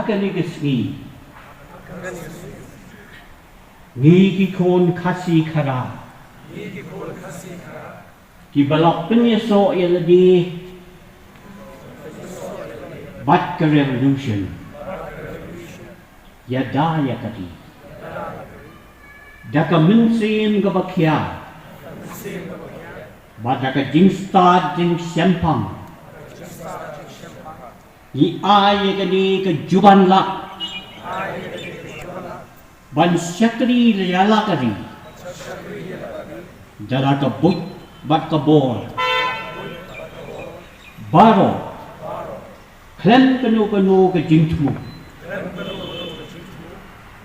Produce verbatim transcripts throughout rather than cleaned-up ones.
Kane ka sngi, ngi ki khun Khasi Khara, ki ba la pynïasoh ïa lade bad ka revolution, ïada ïa ka ri da ka mynsiem kaba khia bad da ka jingstad jingshemphang. Ngi ai ïa kane ka juban lak ban shakri ïa la ka ri da la ka buit bad ka bor baroh, khlem kano kano ka jingthmu,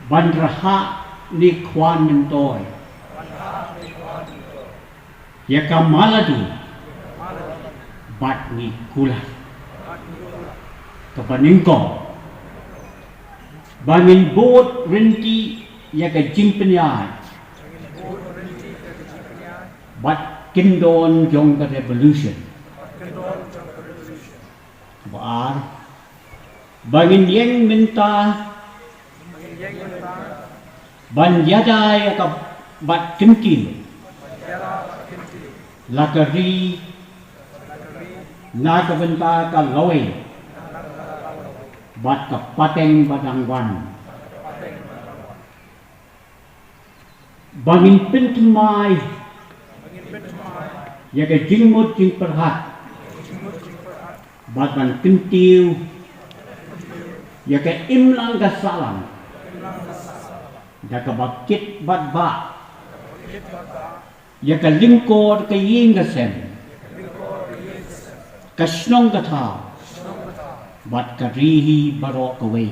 ban rhah ne khwan myntoi ïa ka maladi bad ngi kular kaba nyngkong ba ngin bud ryntih ïa ka jingpynïaid bad kyndon jong ka revolution. Ba ar, ba ngin ïeng mynta ban ïada ïa ka bad kyntiew la ka ri na ka bynta ka lawei bad ka pateng ba dang wan. Ba ngin pynthymmai ïa ka jingmut jingpyrkhat bad ban kyntiew ïa ka imlang ka sahlang da kaba kit bad bah ïa ka lyngkor ka ïing ka sem, ka shnong ka thaw bad ka ri hi baroh kawei.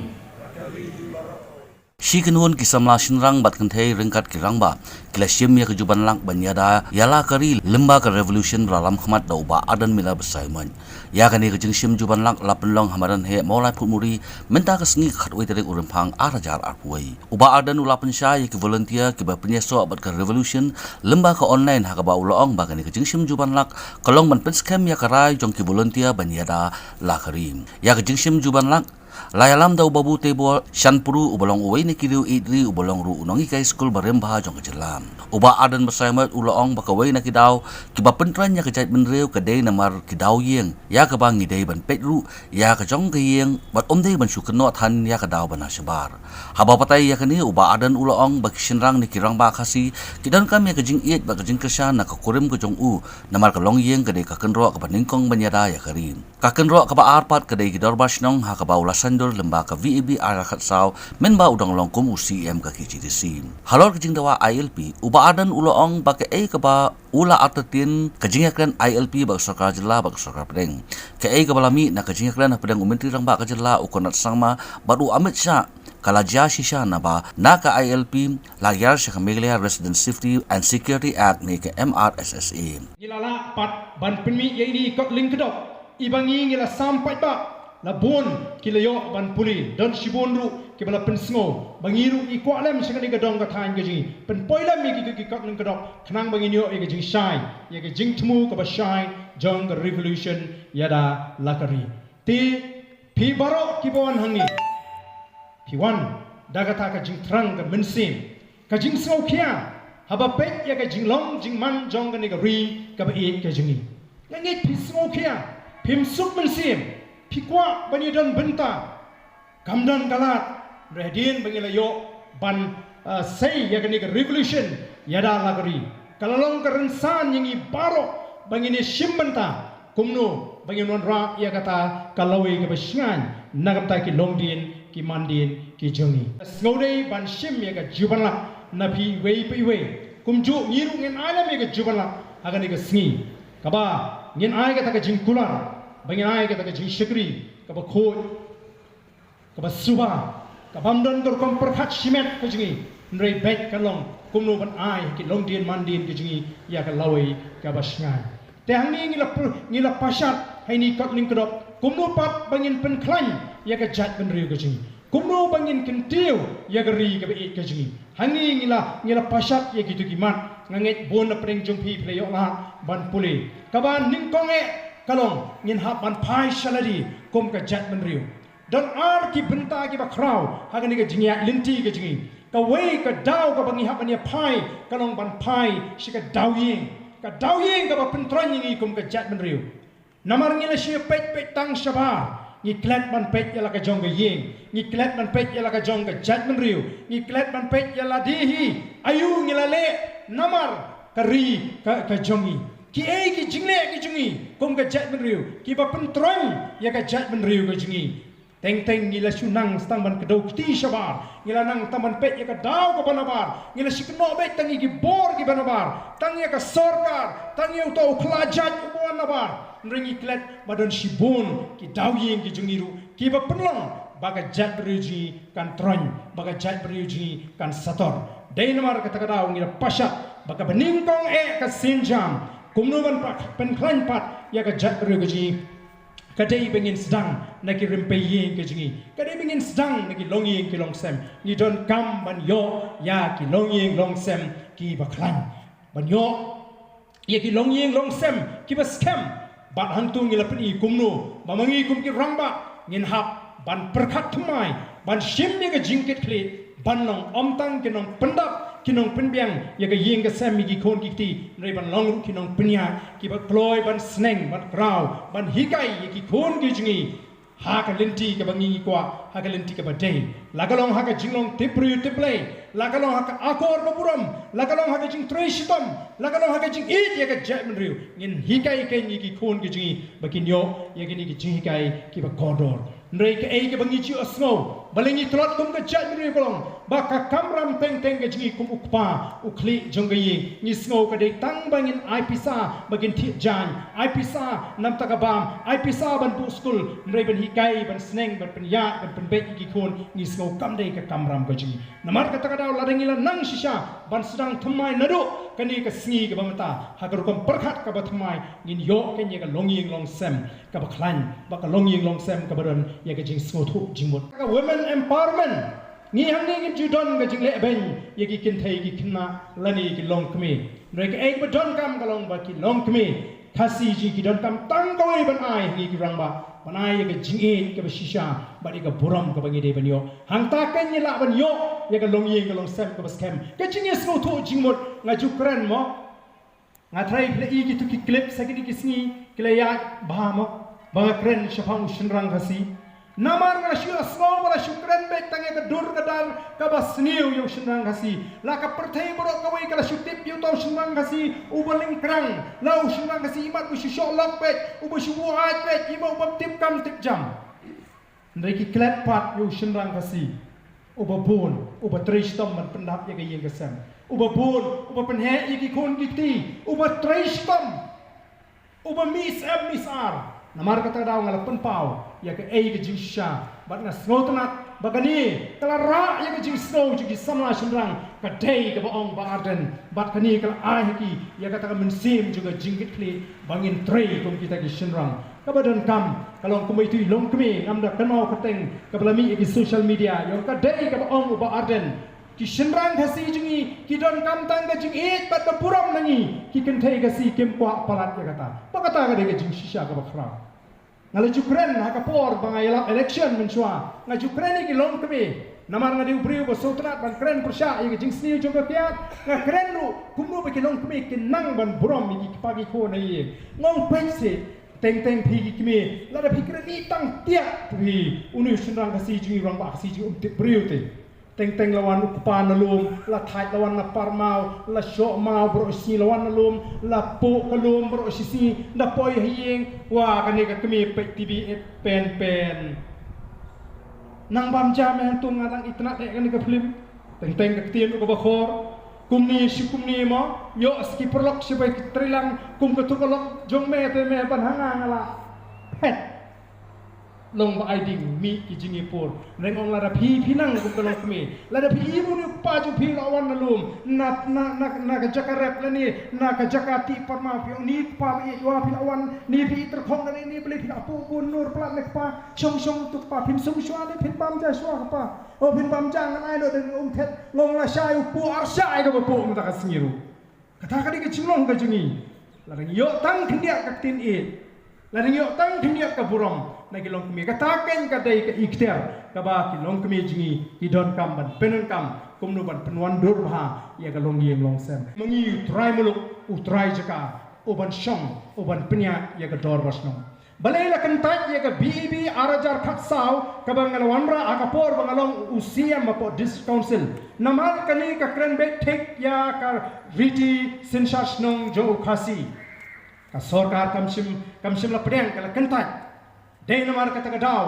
Shi kynhun ki samla shynrang bad kynthei ryngkat ki rangbah ki la shim ïa ka juban lak ban ïada ïa la ka ri lyngba ka revolution ba la lam khmat da u Bah Ardent Miller Basaiawmoit. Ïa kane ka jingshim juban lak la pynlong ha madan heh Mawlai Phutmuri mynta ka sngi ka khatwei tarik u Rymphang ar hajar arphew wei. U Bah Ardent u la pynshai ïa ki volunteer ki ba pynïasoh bad ka revolution lyngba ka online ha kaba u la ong ba kane ka jingshim juban lak ka long ban pynskhem ïa ka rai jong ki volunteer ban ïada la ka ri. Ïa ka jingshim juban lak la ïalam da u Babu Teibor Shanpru u ba long uwei na ki riew ïeit ri u ba long ruh u nonghikai skul ba rim bha jong ka jylla. U Bah Ardent Basaiawmoit u la ong ba kawei na ki daw ki ba pyntrei ïa ka jaitbynriew ka dei namar ki daw ïing ïa kaba ngi dei ban peit ruh ïa ka jong ka ïing bad ym dei ban shu kynnoh than ïa ka daw ba na shabar. Haba batai ïa kane u Bah Ardent u la ong ba ki shynrang ne ki rangbah Khasi ki donkam ïa ka jingïeit bad ka jingkyrshan na ka kurim ka jong u namar ka longïing ka dei ka kynroh kaba nyngkong ban ïada ïa ka ri. Ka kynroh kaba ar pat ka dei ki dorbar shnong ha kaba u la saiñdur lyngba ka V A B ar hajar khatsaw mynba u dang long kum u C E M ka K H A D C. Halor ka jingdawa I L P u Bah Ardent u la ong ba kaei kaba u la artatien ka jingïakren I L P bad ka sorkar jylla bad ka sorkar pdeng. Kaei kaba la mih na ka jingïakren hapdeng u Myntri Rangbah ka jylla u Conrad Sangma bad u Amit Shah ka la jia shisha naba na ka I L P la ïar sha ka Meghalaya Resident Safety and Security Act ne ka M R S S A. Ngi la lah pat ban pynmih ïa ine i kot lyngkdop iba ngi ngi la sam paidbah la bun ki la ïoh ban pule, don shibun ruh kiba la pynsngew ba ngi ruh ngi kwah lem sha kane ka dong ka thaiñ ka jong ngi pynpoi lem ïa kito ki kot lyngkdop khnang ba ngin ïoh ïa ka jingshai, ïa ka jingthmu kaba shai jong ka revolution ïada la ka ri. Te phi baroh kiba wan hangne phi wan da kata ka jingthrang ka mynsiem, ka jingsngewkhia haba peit ïa ka jinglong jingman jong kane ka ri kaba ïeit ka jong ngi. Nga ngeit phi sngewkhia, phim suk mynsiem, phi kwah ban ïadon bynta. Kam don ka lad, hynrei hadien ba ngi la ïoh ban, ah, sei ïa kane ka revolution ïada la ka ri, ka la long ka rynsan ïa ngi baroh ba ngin ïashim bynta kumno ba ngin wanrah ïa kata ka lawei kaba shngaiñ na ka bynta ki longdien ki mandien ki jong ngi. Sngewdei ban shim ïa ka jubanlak na phi iwei pa iwei. Kumjuh ngi ruh ngin ai lem ïa ka jubanlak ha kane ka sngi kaba ngin ai kata ka jingkular, ba ngin ai kata ka jingshakri kaba khuid, kaba suba, ka bym don ka rukom pyrkhat shimet ka jong ngi, hynrei beit ka long kumno ban ai ki longdien mandien ki jong ngi ïa ka lawei kaba shngaiñ. Te hangne ngi la py-, ngi la pashat ha ine i kot lyngkdop kumno pat ba ngin pynkhlaiñ ïa ka jaitbynriew ka jong ngi, kumno ba ngin kyntiew ïa ka ri kaba ïeit ka jong ngi. Hangne ngi la, ngi la pashat ïa kito ki mat. Nga ngeit bun na pdeng jong phi phi la ïoh lad ban pule. Kaba nyngkong eh ka long ngin hap ban phai sha lade kum ka jaitbynriew. Don ar ki bynta kiba khraw ha kane ka jingïaid lynti ka jong ngi. Kawei ka daw kaba ngi hap ban ïa phai ka long ban phai sha ka daw ïing, ka daw ïing kaba pyntroiñ ïa ngi kum ka jaitbynriew. Namar ngi la shu peit peit tang shabar, ngi klet ban peit ïa la ka jong ka ïing, ngi klet ban peit ïa la ka jong ka jaitbynriew, ngi klet ban peit ïa lade hi, aïu ngi la leh namar ka ri ka, ka jong ngi. Kiei ki jingleh ki jong ngi kum ka jaitbynriew kiba pyntroiñ ïa ka jaitbynriew ka jong ngi. Teng teng ngi la shu nang tang ban kdew kti shabar, ngi la nang tang ban peit ïa ka daw kaba nabar, ngi la shu kynnoh beit tang ïa ki bor kiba nabar, tang ïa ka sorkar, tang ïa uta u khlajait uba wan nabar. Hynrei ngi klet ba don shibun ki daw ïing ki jong ngi ruh kiba pynlong ba ka jaitbynriew jong ngi kan troiñ, ba ka jaitbynriew jong ngi kan sator. Dei namar kata ka daw ngi la pashat ba kaba nyngkong eh ka sienjam kumno ban pa-, pynkhlaiñ pat ïa ka jaitbynriew ka jong ngi. Ka dei ba ngin sdang na ki rympei ïing ki jong ngi. Ka dei ba ngin sdang na ki longïing ki longsem. Ngi donkam ban ïoh ïa ki longïing longsem kiba khlaiñ. Ban ïoh ïa ki longïing longsem kiba skhem. Bad hangto ngi la pyni kumno ba ma ngi kum ki rangbah ngin hap ban pyrkhat thymmai ban shim ïa ka jingkitkhlieh ban long ym tang ki nongpyndap ki nongpynbiang ïa ka ïing ka sem ïa ki khun ki kti, hynrei ban long ruh ki nongpynïaid kiba kloi ban sneng ban kraw ban hikai ïa ki khun ki jong ngi ha ka lynti kaba ngi kwah, ha ka lynti kaba dei. La ka long ha ka jinglong tip briew tip Blei, la ka long ha ka akor ka burom, la ka long ha ka jingtrei shitom, la ka long ha ka jingïeit ïa ka jaitbynriew. Ngin hikai kein ïa ki khun ki jong ngi ba kin ïoh ïa kine ki jinghikai kiba kordor. Hynrei kaei kaba ngi ju ïohsngew, balei ngi tlot kum ka jaitbynriew ka long ba ka kamram teng teng ka jong ngi kum u kpa u khlieh jong ka ïing. Ngi sngew ka dei tang ba ngin ai pisa ba kin thiah jaiñ, ai pisa namar ka bam, ai pisa ban buh skul, hynrei ban hikai, ban sneng, ban pynïaid, ban pynbeit ïa ki khun, ngi sngew kam dei ka kamram ka jong ngi. Namar kata ka daw lada ngi la nang shisha ban sdang thymmai naduh kane ka sngi kaba mynta ha ka rukom pyrkhat kaba thymmai, ngin ïoh kein ïa ka longïing longsem kaba khlaiñ bad ka longïing longsem kaba don ïa ka jingsngewthuh jingmut. Ka women empowerment, ngi hangne ngim ju don ka jinglehbeiñ ïa ki kynthei ki khynnah lane ki longkmie. Hynrei kaei ba donkam ka long ba ki longkmie Khasi jong ngi ki donkam tang kawei ban ai ha ngi ki rangbah, ban ai ïa ka jingïeit kaba shisha bad ïa ka burom kaba ngi dei ban ïoh. Hangta kein ngi lah ban ïoh ïa ka longïing ka longsem kaba skhem. Ka jingïasngewthuh jingmut, nga ju kren mo. Nga tharai phi la i kito ki clip sa kine ki sngi ki la ïaid bha mo ba nga kren shaphang u shynrang Khasi. Namar nga la shu ïohsngew ba la shu kren beit tang ïa ka dur ka dar kaba sniew ïa u shynrang Khasi. La ka pyrthei baroh kawei ka la shu tip ïa uta u shynrang Khasi uba lyngkrang. La u shynrang Khasi imat uba shu shoh lok beit, uba shu buaid beit, imat uba tip kam tip jam. Hynrei ki klet pat ïa u shynrang Khasi uba bun, uba trei shitom ban pyndap ïa ka ïing ka sem, uba bun, uba pynheh ïa ki khun ki kti, uba trei shitom, uba mih syep mih syar. Namar kata ka daw nga la pynpaw ïa kaei ka jingshisha bad nga sngewtynnat ba kane ka la rah ïa ka jingsngew jong ki samla shynrang. Ka dei kaba ong Bah Ardent bad kane ka la ai ha ki ïa kata ka mynsiem jong ka jingkitkhlieh ba ngin trei kum kita ki shynrang. Kaba donkam ka long kumba itu i longkmie, ngam da kynmaw kyrteng, kaba la mih ha ki social media, ïa ka dei kaba ong u Bah Ardent. Ki shynrang Khasi jong ngi ki donkam tang ka jingïeit bad ka burom na ngi. Ki kynthei Khasi kim kwah palat ïa kata. Ba kata ka dei ka jingshisha kaba khraw. Nga la ju kren ha ka por ba nga ïalap election mynshuwa, nga ju kren ïa ki longkmie. Namar nga dei u briew ba sngewtynnat ban kren pyrshah ïa ka jingsniew jong ka kiad. Nga kren ruh kumno ba ki longkmie kin nang ban burom ïa ki kpa ki khun ha ïing. Nga ong peit seh, teng teng phi ki kmie, lada phi kren ïa tang tiak phi, une u shynrang Khasi jong ngi, rangbah Khasi jong ngi um tip briew te. Teng teng la wan u kpa na lum, la thait la wan na parmaw, la shoh maw baroh shisngi, la wan na lum, la puh ka lum baroh shisngi, da poi ha ïing. Wa kane ka kmie peit TV eh pen pen. Nang bam ja me hangto, nga dang itynnad eh kane ka film. Teng teng ka ktien ruh kaba khor. Kumne shi kumne mo, ïoh sa ki paralok shi ba ki treilang kum kato ka lok jong me te me ban ha nga nga la phet. Long ba ai ding mih ki jingïapor. Nga ong lada phi phi nang kum ka longkmie, lada phi i ba une u kpa jong phi la wan na lum, na na na na ka jaka rep lane na ka jaka tih parmaw, phi ong, ni kpa ba ïeit, wa phi la wan, ni phi i tyrkhong lane ni, balei phi la puh bun nur palat ne kpa, shong shong tu kpa, phin sum shuwa ne phin bam ja shuwa kpa. O phin bam ja, ngan ai noh da um thet, nga ong lashai u puh arshai kaba puh mynta ka sngi ruh. Kata ka dei ka jinglong ka jong ngi. Lada ngi ïoh tang khyndiat ka ktien ïeit, Lada ngi ïoh tang khyndiat ka burom na ki longkmie, kata keiñ ka dei ka ikhtiar kaba ki longkmie jong ngi ki donkam ban pyndonkam kumno ban pynwandur bha ïa ka longïing longsem. Ma ngi U Trai muluk, U Trai jaka, u ban shong, u ban pynïaid ïa ka dorbar shnong. Balei la kyntait ïa ka B E B ar hajar khatsaw kaba nga la wanrah ha ka por ba nga long u C M hapoh District Council? Namar kane ka kren beit thik ïa ka riti synshar shnong jong u Khasi. Ka sorkar kam shym, kam shym la pdiang, ka la kyntait. Dei namar kata ka daw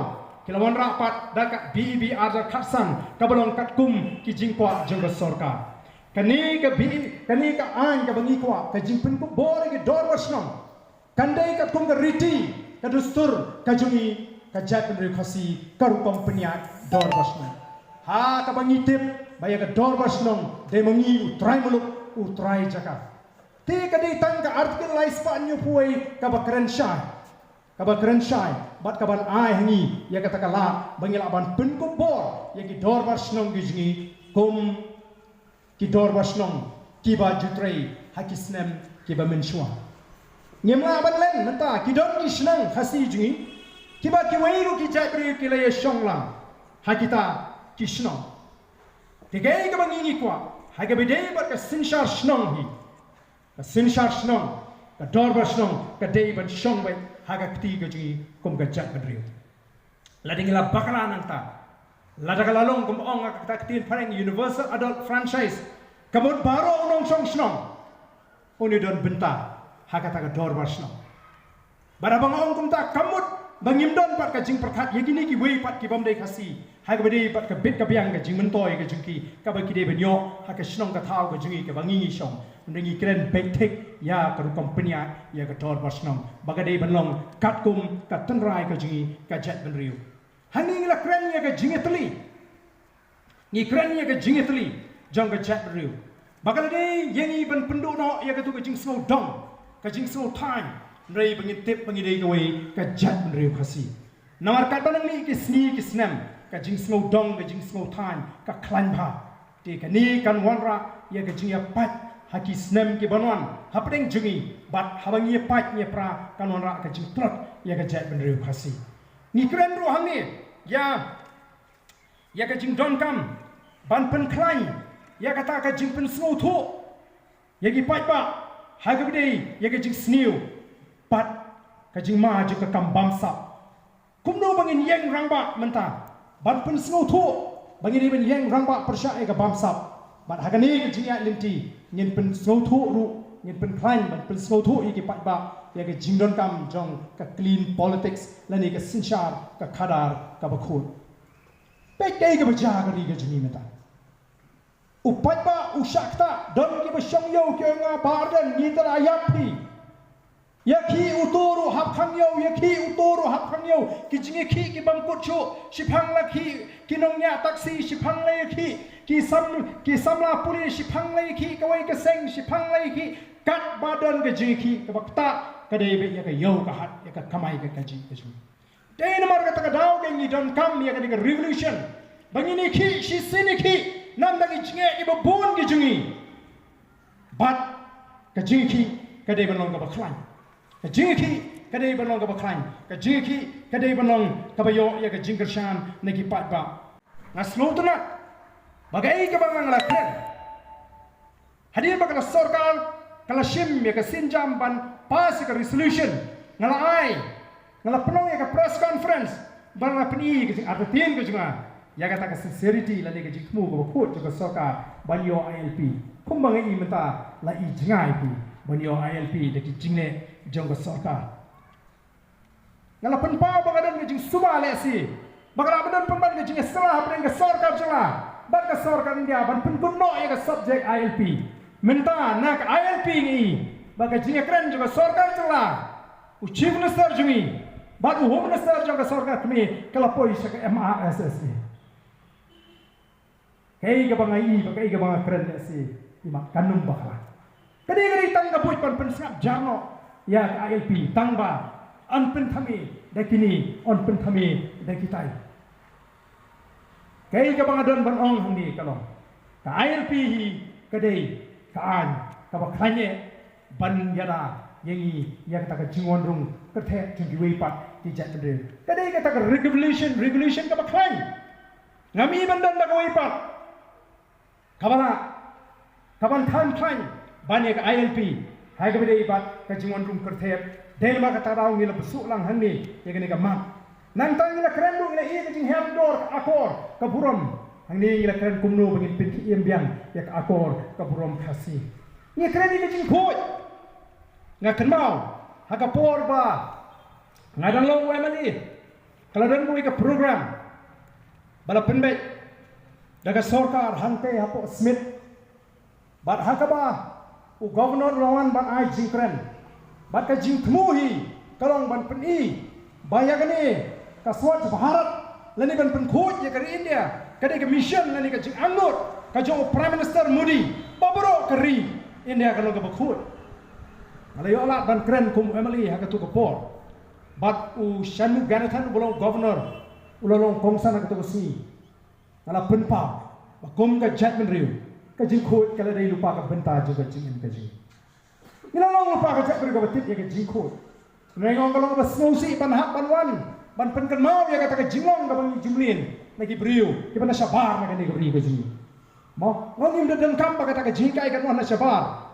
ki la wanrah pat da ka B E B ar hajar khatsan kaba long katkum ki jingkwah jong ka sorkar. Kane ka B E, kane ka aiñ kaba ngi kwah, ka jingpynkup bor ïa ki dorbar shnong, kan dei katkum ka riti, ka dustur ka jong ngi, ka jaitbynriew Khasi, ka rukom pynïaid dorbar shnong. Ha kaba ngi tip ba ïa ka dorbar shnong dei ma ngi, U Trai muluk, U Trai jaka. Te ka dei tang ka Article lai spah hynñiewphew wei kaba kren shai, kaba kren shai bad kaban ai ha ngi ïa kata ka lad ba ngi lah ban pynkup bor ïa ki dorbar shnong ki jong ngi kum ki dorbar shnong kiba ju trei ha ki snem kiba mynshuwa. Ngim lah ban len mynta, ki don ki shnong Khasi jong ngi kiba kiwei ruh ki jaitbynriew ki la ïashong lang ha kita ki shnong. Te kaei kaba ngi ngi kwah, ha kaba dei bad ka synshar shnong hi, ka synshar shnong, ka dorbar shnong ka dei ban shong beit ha ka kti ka jong ngi kum ka jaitbynriew. Lada ngi la bakla nangta, lada ka la long kum ong ha kata ka ktien phareng universal adult franchise, ka mut baroh u nongshong shnong un ïadon bynta ha kata ka dorbar shnong. Bad haba nga ong kumta, ka mut ba ngim don pat ka jingpyrkhat ïa kine kiwei pat ki bym dei Khasi ha kaba dei pat ka bit ka biang ka jingmyntoi ka jong ki kaba ki dei ban ïoh ha ka shnong ka thaw ka jong ngi kaba ngi ngi shong. Ynda ngi kren beit thik ïa ka rukom pynïaid ïa ka dorbar shnong ba ka dei ban long katkum ka tynrai ka jong ngi ka jaitbynriew. Hangne ngi la kren ïa ka jingïatylli. Ngi kren ïa ka jingïatylli jong ka jaitbynriew ba ka la dei ïa ngi ban pynduh noh ïa katu ka jingsngewdong, ka jingsngewthaiñ, hynrei ba ngin tip ba ngi dei kawei ka jaitbynriew Khasi. Namar katba nang mih ki sngi ki snem, ka jingsngewdong, ka jingsngewthaiñ ka khlaiñ bha. Te kane kan wanrah ïa ka jingïapait ha ki snem ki ban wan hapdeng jong ngi, bad haba ngi ïapait ngi ïapra kan wanrah ka jingtlot ïa ka jaitbynriew Khasi. Ngi kren ruh hangne ïa ïa ka jingdonkam ban pynkhlaiñ ïa kata ka jingpynsngewthuh ïa ki paidbah ha kaba dei ïa ka jingsniew bad ka jingma jong ka kam bamsap. Kumno ba ngin ïeng rangbah mynta ban pynsngewthuh ba ngin dei ban ïeng rangbah pyrshah ïa ka bamsap, bad ha kane ka jingïaid lynti ngin pynsngewthuh ruh, ngin pynkhlaiñ ban pynsngewthuh ïa ki paidbah ïa ka jingdonkam jong ka clean politics lane ka synshar ka khadar kaba khuid. Peit kaei kaba jia ha ka ri ka jong ngi mynta. U paidbah u shah ktah, don kiba shong ïew, ki ong, nga Bah Ardent ngi tang la ïap hi. Ïa khih uto ruh hap khang ïew, ïa khih uto ruh hap khang ïew. Ki jingïakhih ki bym kut shuh, shiphang la khih ki nongñiah taxi, shiphang la ïakhih ki sam, ki samla pule, shiphang la ïakhih kawei ka seng, shiphang la ïakhih. Katba don ka jingïakhih kaba ktah ka dei beit ïa ka ïew ka hat, ïa ka kamai ka kajih ka jong. Dei namar kata ka daw ka ngi donkam ïa kane ka revolution ba ngin ïakhih shisien ïakhih namar da ki jingeh kiba bun ki jong ngi. Bad ka jingïakhih ka dei ban long kaba khlaiñ. Ka jingïakhih ka dei ban long kaba khlaiñ. Ka jingïakhih ka dei ban long kaba ïoh ïa ka jingkyrshan na ki paidbah. Nga sngewtynnat ba kaei kaba nga la kren. Hadien ba ka la sorkar ka la shim ïa ka sienjam ban pass ïa ka resolution, nga la ai, nga la pynlong ïa ka press conference ba nga la pyni ïa ka jingartatien ka jong nga ïa kata ka sincerity lane ka jingthmu kaba khuid jong ka sorkar ban ïoh I L P. Kumba nga i mynta la i jngai phi ban ïoh I L P da ki jingleh jong ka sorkar. Nga la pynpaw ba nga don ka jingsuba lehse ba ka la ba don pynban ka jingïasylla hapdeng ka sorkar jylla bad ka sorkar India ban pynkut noh ïa ka subject I L P. Mynta na ka I L P ngi i ba ka jingïakren jong ka sorkar jylla, u Chief Minister jong ngi bad u Home Minister jong ka sorkar kmie ka la poi sha ka M R S S A. Kaei kaba nga i, ba kaei kaba nga kren lehse i mat kan ym bakla. Ka dei, ka dei tang ka buit ban pynsngap jar noh ïa ka I L P tang ba yn pynthame da kine, yn pynthame da kitai. Kaei kaba nga don ban ong hangne ka long, ka I L P hi ka dei ka aiñ kaba khlaiñ eh ban ïada ïa ngi ïa kata ka jingwan rung kyrthep jong kiwei pat ki jaitbynriew. Ka dei kata ka revolution, revolution kaba khlaiñ. Ngam i ban don da kawei pat kaba lah kaban than khlaiñ ban ïa ka I L P ha kaba dei bad ka jingwan rung kyrthep. Dei namar kata ka daw ngi la bsuh lang hangne ïa kane ka map. Nangta ngi la kren ruh, ngi la ïa ka jinghep dor ka akor ka burom. Hangne ngi la kren kumno ba ngin pynkhie biang ïa ka akor ka burom Khasi. Ngi kren ïa ka jingkhuid. Nga kynmaw ha ka por ba nga dang long M L A, ka la don kawei ka program ba la pynbeit da ka sorkar hangtei hapoh Smit. Bad ha kaba u governor u la wan ban ai jingkren, bad ka jingthmu hi ka long ban pyni ba ïa kane ka Swachh Bharat lane ban pynkhuid ïa ka ri India ka dei ka mission lane ka jingangnud ka jong u Prime Minister Modi ba baroh ka ri India ka long kaba khuid. Nga la ïoh lad ban kren kum M L A ha katu ka por. Bad u Shanmuganathan uba long governor u la long kongsan ha katu ka sngi. Nga la pynpaw ba kum ka jaitbynriew ka jingkhuid ka la dei lypa ka bynta jong ka jingim ka jong ngi. Ngi la long lypa ka jaitbynriew kaba tip ïa ka jingkhuid. Nga ong ka long kaba sngewsih ban hap ban wan ban pynkynmaw ïa kata ka jinglong kaba ngi ju mlien na ki briew kiba na shabar na kane ka ri ka jong ngi. Mo, nga ong ngim da donkam ba kata ka jinghikai kan wan na shabar.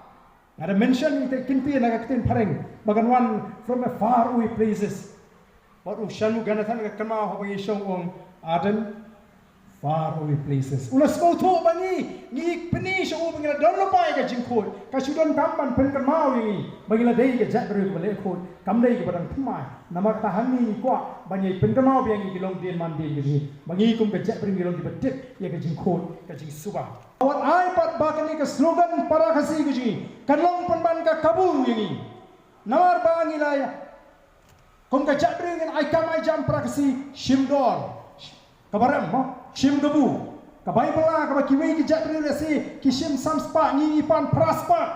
Nga da mention ïa ka kynti na ka ktien phareng ba kan wan from a far away places. Bad u Shanmuganathan, nga kynmaw haba ngi shong, u ong, Ardent, far away places. U la sngewthuh ba ngi, ngi pyni sha u ba ngi la don lypa ïa ka jingkhuid. Ka shu donkam ban pynkynmaw ïa ngi ba ngi la dei ka jaitbynriew kaba leh khuid, kam dei kaba dang thymmai. Namar kata hangne ngi kwah ban ïa pynkynmaw biang ïa ki longdien mandien ka jong ngi ba ngi kum ka jaitbynriew ngi long kiba tip ïa ka jingkhuid, ka jingsuba. Wat ai pat ba kane ka slogan para Khasi ka jong ngi kan long pynban ka kabu ïa ngi. Namar ba ngi la ïa Kum ka jaitbynriew ngin ai kam ai jam para Khasi, shim dor kaba rem, mo, shim kabu. Ka bai bylla kaba kiwei ki jaitbynriew lehse ki shim san spah, ngi ngi pan phra spah.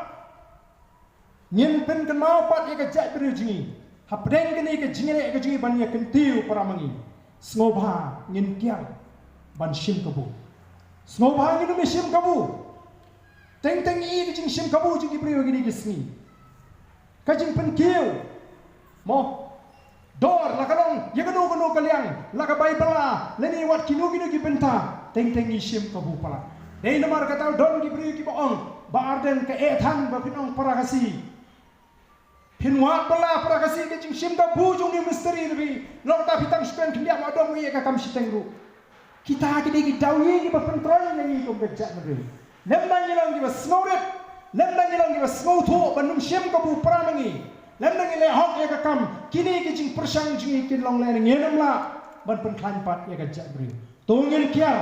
Ngin pynkynmaw pat ïa ka jaitbynriew jong ngi hapdeng kane ka jingïaleh ka jong ngi ban ïa kyntiew para ma ngi. Sngewbha ngin kiar ban shim kabu. Sngewbha ngin ym shim kabu. Teng teng i ka jingshim kabu jong ki briew ha kine ki sngi. Ka jingpynkiew, mo, dor, la ka long ïa kano kano ka liang, la ka bai bylla lane wat kino kino ki bynta, teng teng ngi shim kabu palat. Dei namar kata don ki briew kiba ong ba Ardent ka eh than ba phin ong para Khasi. Phin wad bylla para Khasi, ka jingshim kabu jong une u mistri, te phi long ta phi tang shu kren khyndiat, wat ong ïa ka kam shiteng ruh. Kita ki dei ki dawïing kiba pyntrei na ngi kum ka jaitbynriew. Lymda ngi long kiba sngewrit, lymda ngi long kiba sngewthuh ban ym shim kabu para ma ngi, lymda ngi leh hok ïa ka kam, kine ki jingpyrshang jong ngi kin long lehse ngin ym lah ban pynkhlaiñ pat ïa ka jaitbynriew. To ngin kiar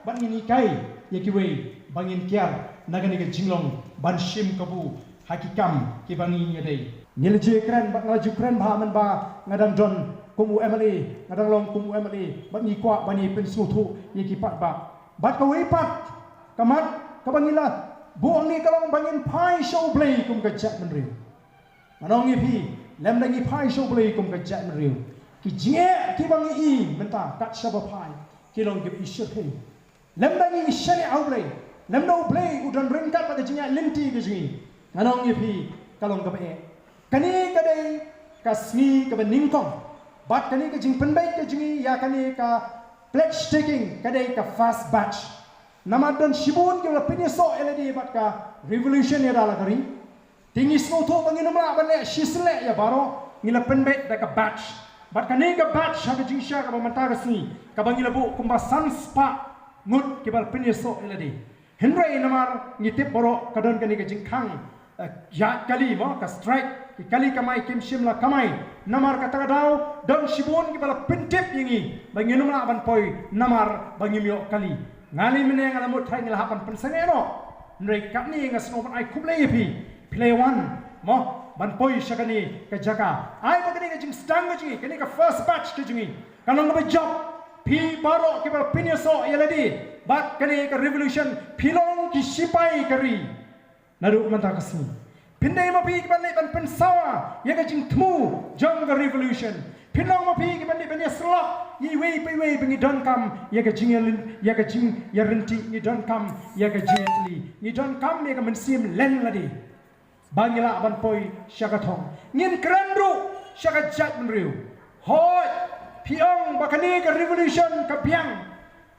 bad ngin hikai ïa kiwei ba ngin kiar na kane ka jinglong ban shim kabu ha ki kam kiba ngi ïadei. Ngi la ju kren bad nga la ju kren bha mynba nga dang don kum u M L A, nga dang long kum u M L A, bad ngi kwah ban ïa pynsngewthuh ïa ki paidbah. Bad kawei pat ka mat kaba ngi la buh hangne ka long ba ngin phai sha U Blei kum ka jaitbynriew. Ngan ong ïa phi, lymda ngi phai sha U Blei kum ka jaitbynriew, ki jingeh kiba ngi i mynta kat shaba phai ki long kiba i shyrkhei. Lymda ngi shaniah ha U Blei, lymda U Blei u don ryngkat bad ka jingïaid lynti ka jong ngi, ngan ong ïa phi, ka long kaba eh. Kane ka dei ka sngi kaba nyngkong bad kane ka jingpynbeit ka jong ngi ïa kane ka pledge taking ka dei ka first batch. Namar don shibun kiba la pynïasoh ïa lade bad ka revolution ïa da la ka ri. Te ngi sngewthuh ba ngin ym lah ban leh shisien leh ïa baroh, ngi la pynbeit da ka batch. Bad kane ka batch ha ka jingshisha kaba mynta ka sngi kaba ngi la buh kumba san spah ngut kiba la pynïasoh ïa lade. Hynrei namar ngi tip baroh ka don kane ka jingkhang, eh, ïaid kali mo, ka strike, ki kali kamai kim shym la kamai. Namar kata ka daw don shibun kiba la pyntip ïa ngi ba ngin ym lah ban poi namar ba ngim ïoh kali. Nga lei mynne nga la mut tharai ngi la hap ban pynsangeh noh. Hynrei katne nga sngew ban ai khublei ïa phi. Phi la wan mo ban poi sha kane ka jaka. Ai ba kane ka jingsdang ka jong ngi, kane ka first batch ka jong ngi, ka long kaba jop. Phi baroh kiba pynïasoh ïa lade bad kane ka revolution, phi long ki shipai ka ri. Naduh mynta ka sngi phin dei ma phi kiban leit ban pynsawa ïa ka jingthmu jong ka revolution. Phin long ma phi kiban leit ban ïasyllok ïa iwei pa iwei ba ngi donkam ïa ka jingïalin, ïa ka jingïarynti, ngi donkam ïa ka jingïatylli, ngi donkam ïa ka mynsiem leng lade. ba ngi lah ban poi sha ka thong. Ngin kren ruh sha ka jaitbynriew. Hooid, phi ong ba kane ka revolution ka biang.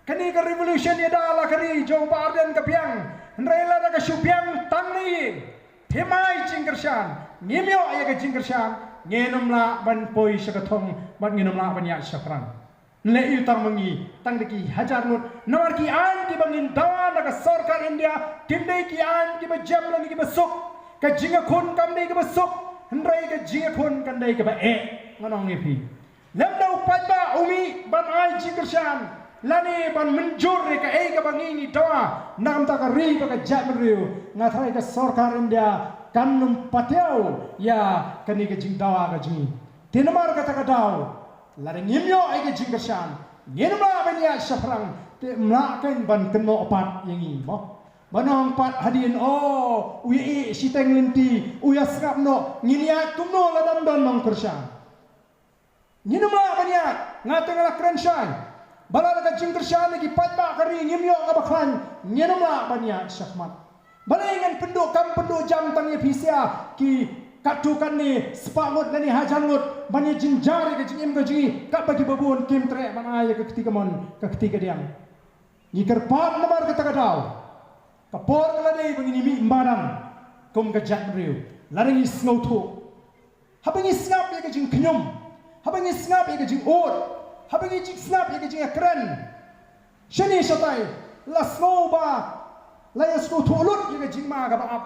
Kane ka revolution ïada la ka ri jong Bah Ardent ka biang. Hynrei lada ka shu biang tang na ïing, phim ai jingkyrshan, ngim ïoh ïa ka jingkyrshan, ngin ym lah ban poi sha ka thong bad ngin ym lah ban ïaid shaphrang. Leh ïa u tang ma ngi tang da ki hajar ngut. Namar ki aiñ kiba ngin dawa na ka sorkar India kim dei ki aiñ kiba jem lane kiba suk. Ka jingïakhun kam dei kaba suk, hynrei ka jingïakhun kan dei kaba eh. Ngan ong ïa phi, lymda u paidbah u mih ban ai jingkyrshan lane ban mynjur ïa kaei kaba ngi ngi dawa na ka bynta ka ri bad ka jaitbynriew, nga tharai ka sorkar India kan ym patiaw ïa kane ka jingdawa ka jong ngi. Te namar kata ka daw, lada ngim ïoh ïa ka jingkyrshan, ngin ym lah ban ïaid shaphrang, te ym lah kein ban kynnoh pat ïa ngi mo. Ban ong pat hadien, o, u ïa ïeh shiteng lynti, u ïa sngap noh, ngin ïaid kumno lada ym don nongkyrshan? Ngin ym lah ban ïaid. Nga te nga la kren shai ba lada ka jingkyrshan na ki paidbah ka ri ngim ïoh kaba khlaiñ, ngin ym lah ban ïaid shakhmat. Balei ngan pynduh kam pynduh jam tang ïa phi sha ki katto katne spah ngut lane hajar ngut ban ïa jynjar ïa ka jingim ka jong ngi, katba kiba bun kim treh ban ai ïa ka kti kamon ka kti kadiang. Ngi kyrpad namar kata ka daw. Ka por ka la dei ba ngin ïa mih madan kum ka jaitbynriew lada ngi sngewthuh. Haba ngi sngap ïa ka jingkhñium, haba ngi sngap ïa ka jingud, haba ngi jingsngap ïa ka jingïakren shane shatai, la sngew ba la ïasngewthuh lut ïa ka jingma kaba ap.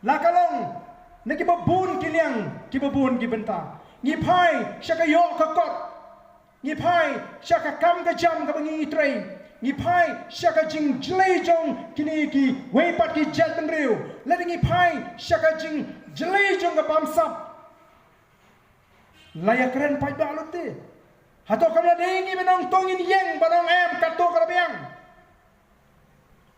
La ka long na kiba bun ki liang, kiba bun ki bynta. Ngi phai sha ka ïoh ka kot. Ngi phai sha ka kam ka jam kaba ngi trei. Ngi phai sha ka jingjlei jong kine kiwei pat ki jaitbynriew. Lada ngi phai sha ka jingjlei jong ka bamsap, la ïakren paidbah lut te. Hato kam la dei ngi ban ong to ngin ïeng, ban ong em, katto ka la biang?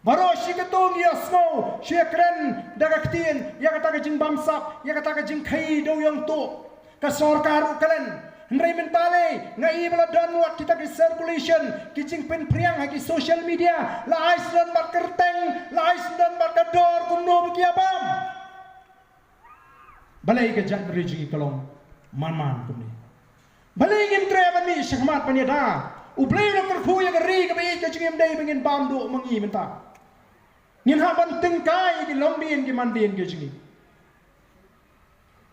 Baroh shi katto ngi ïohsngew shu ïakren da ka ktien ïa kata ka jingbamsap, ïa kata ka jingkhaii dewïong tuh. Ka sorkar ruh ka len. Hynrei mynta lei nga i ba la don wat kita ki circulation, ki jingpynphriang ha ki social media, la ai sdang bad kyrteng, la ai sdang bad ka dor kumno ba ki ïa bam. Balei ka jaitbynriew jong ngi ka long man man kumne? Balei ngim treh ban mih shakhmat ban ïada? U Blei u la kyrkhu ïa ka ri kaba ïeit ka jong ngi, ym dei ba ngin bam duh ma ngi mynta. Ngin hap ban tyngkai ïa ki longdien ki mandien ki jong ngi.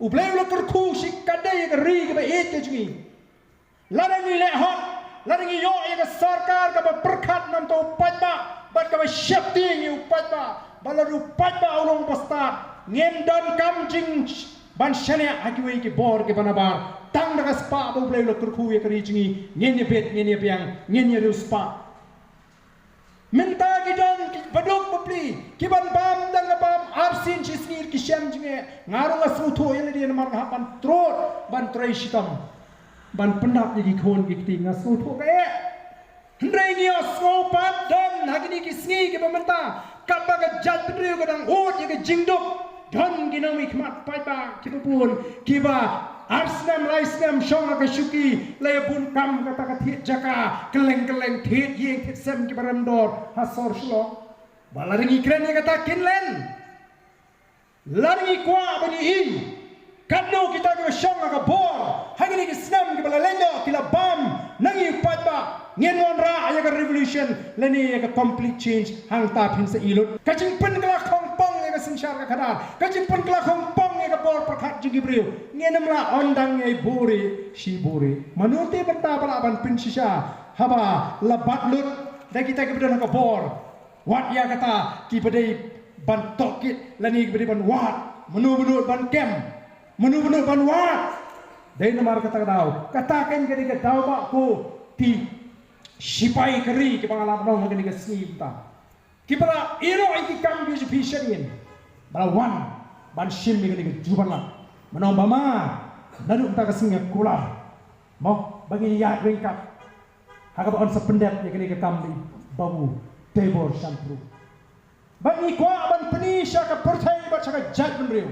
U Blei u la kyrkhu shikatdei ïa ka ri kaba ïeit ka jong ngi. Lada ngi leh hok, lada ngi ïoh ïa ka sorkar kaba pyrkhat namar u paidbah bad kaba sheptieng ïa u paidbah, bad lada u paidbah u long uba stad, ngin donkam jing ban shaniah ha kiwei ki bor kiba nabar. Tang da ka spah ba U Blei u la kyrkhu ïa ka ri jong ngi, ngin ïa bit, ngin ïa biang, ngin ïa riewspah. Mynta ki don ki baduk bapli, ki ban bam tang ka bam arsien shisngi ki shem jingeh. Nga ruh nga sngewthuh ïa lade namar nga hap ban trud ban trei shitom ban pyndap ïa ki khun ki kti, nga sngewthuh ka eh. Hynrei ngi ïohsngew pat don ha kine ki sngi kiba mynta katba ka jaitbynriew ka dang ud ïa ka jingduk. Don ki nongmihkhmat paidbah kiba bun kiba ar snem lai snem shong ha ka shuki, la ïa bun kam kata ka thied jaka, kylleng kylleng thied ïing thied sem kiba rem dor ha sor Shillong. Ba lada ngi kren ïa kata kin len. Lada ngi kwah ban ïohi katno kita kiba shong ha ka bor ha kine ki snem kiba la leit noh ki la bam na ngi paidbah, ngin wanrah ïa ka revolution lane ïa ka complete change. Hangta phin sa i lut. Ka jingpynkylla khongpong ïa ka synshar ka khadar, ka jingpynkylla khongpong ïa ka bor pyrkhat jong ki briew, ngin ym lah ong dang ïa i buri shi buri. Mano te bynta ba lah ban pynshisha haba la bat lut da kita kiba don ha ka bor? Wat ïa kata kiba dei ban tohkit lane kiba dei ban wad, mano mano ban kem, mano mano ban wad. Dei namar kata ka daw, kata kan ka dei ka daw ba ko ki shipai ka ri kiba nga la pynlong ha kane ka sngi mynta, kiba la ïehnoh ïa ki kam B J P sha ïing, ba la wan ban shim ïa kane ka jubalat. Mano ba ma naduh mynta ka sngi nga kular mo ba ngin ïaid ryngkat ha kaba yn sa pyndep ïa kane ka kam dei Babu Teibor Shanpru. Bad ngi kwah ban pyni sha ka pyrthei bad sha ka jaitbynriew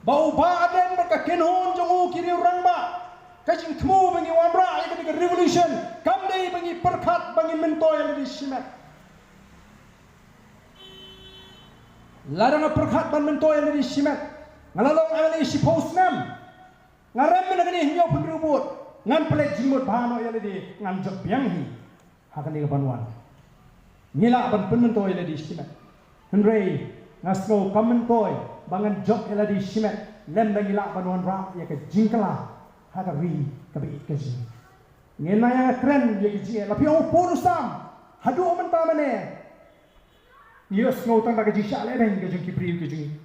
ba u Bah Ardent bad ka kynhun jong u ki riew rangbah, ka jingthmu ba ngi wanrah ïa kane ka revolution kam dei ba ngi pyrkhat ba ngin myntoi ïa lade shimet. Lada nga pyrkhat ban myntoi ïa lade shimet, Nga la long MLA shiphew snem. Nga rem mynta kane hynñiewphew hynriew vote. Ngan pynleit jingmut bha noh ïa lade, ngan jop biang hi ha kane ka ban wan. Ngi lah ban pynmyntoi ïa lade shimet. Hynrei nga sngew kam myntoi ba ngan jop ïa lade shimet lymda ngi lah ban wanrah ïa ka jingkylla ha ka ri kaba ïeit ka jong ngi. Ngin nang ïa kren ïa ka jingeh, la phi ong por u sam. Haduh mynta mynne ngi ïohsngew tang da ka jingshah lehbeiñ ka jong ki briew ka jong ngi.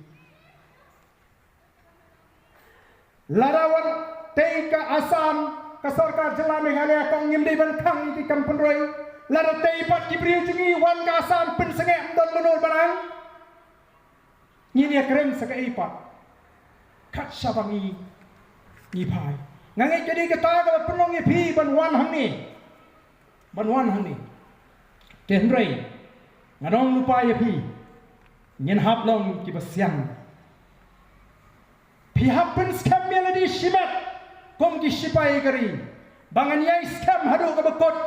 Lada wan tei ka Assam, ka sorkar jylla Meghalaya ka ong ngim dei ban khang ïa ki kam pynroi. Lada tei pat ki briew jong ngi wan ka Assam pynsangeh, ym don mano ban ang. Ngin ïa kren sa kaei pat? Kat shaba ngi, ngi phai. Nga ngeit ka dei kata kaba pynlong ïa phi ban wan hangne. Ban wan hangne. Te hynrei ngan ong lypa ïa phi, ngin hap long kiba sian. Phi hap pynskhem ïa lade shimet kum ki shipai ka ri. Ba ngan ïai skhem haduh kaba kut.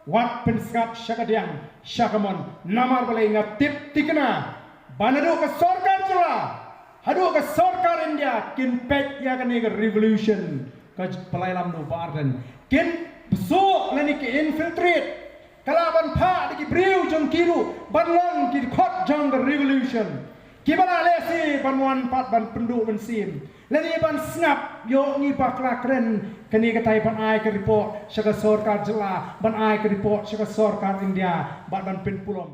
Wat pynsngat sha ka diang sha ka mon, namar balei nga tip thikna ba naduh ka sorkar jylla haduh ka sorkar India kin peit ïa kane ka revolution ka J-, Pynlailam Bah Ardent. Kin bsuh lane ki infiltrate, ka lah ban phah da ki briew jong ki ruh ban long ki dkhot jong ka revolution. Kiba lah lehse ban wan pat ban pynduh mynsiem lane ban sngap, ïoh ngi bakla kren. Kane katai ban ai ka report sha ka sorkar jylla, ban ai ka report sha ka sorkar India, bad ban pynpulom.